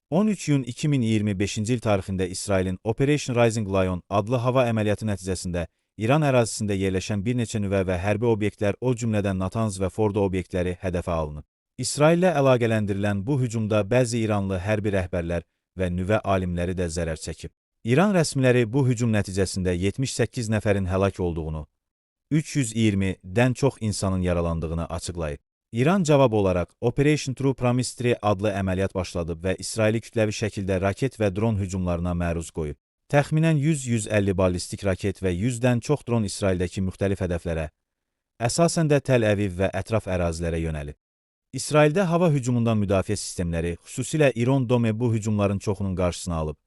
13 iyun 2025-ci il tarixində İsrailin Operation Rising Lion adlı hava əməliyyatı nəticəsində İran ərazisində yerləşən bir neçə nüvə və hərbi obyektlər, o cümlədən Natanz və Fordo obyektləri hədəfə alınıb. İsraillə əlaqələndirilən bu hücumda bəzi İranlı hərbi rəhbərlər və nüvə alimləri də zərər çəkib. İran rəsmiləri bu hücum nəticəsində 78 nəfərin həlak olduğunu, 320-dən çox insanın yaralandığını açıqlayıb. İran cavab olaraq Operation True Promise 3 adlı əməliyyat başladıb və İsraili kütləvi şəkildə raket və dron hücumlarına məruz qoyub. Təxminən 100-150 ballistik raket və 100-dən çox dron İsraildəki müxtəlif hədəflərə, əsasən də Təl-Əviv və ətraf ərazilərə yönəlib. İsraildə hava hücumundan müdafiə sistemləri, xüsusilə Iron Dome bu hücumların çoxunun qarşısını alıb.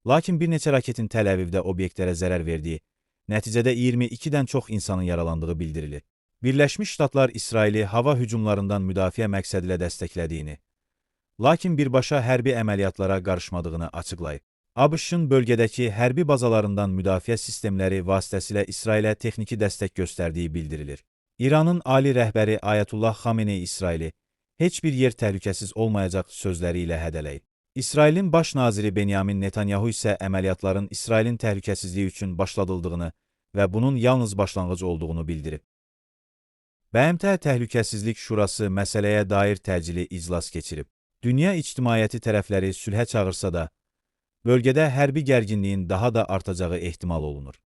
Lakin bir neçə raketin Təl-Əvivdə obyektlərə zərər verdiyi, nəticədə 22-dən çox insanın yaralandığı bildirilir. Birləşmiş Ştatlar İsraili hava hücumlarından müdafiə məqsədilə dəstəklədiyini, lakin birbaşa hərbi əməliyyatlara qarışmadığını açıqlayıb. ABŞ-ın bölgədəki hərbi bazalarından müdafiə sistemləri vasitəsilə İsrailə texniki dəstək göstərdiyi bildirilir. İranın ali rəhbəri Ayətullah Xamenei İsraili heç bir yer təhlükəsiz olmayacaq sözləri ilə hədələyib. İsrailin baş naziri Benyamin Netanyahu isə əməliyyatların İsrailin təhlükəsizliyi üçün başladıldığını və bunun yalnız başlanğıc olduğunu bildirib. BMT Təhlükəsizlik Şurası məsələyə dair təcili iclas keçirib. Dünya ictimaiyyəti tərəfləri sülhə çağırsa da, bölgədə hərbi gərginliyin daha da artacağı ehtimal olunur.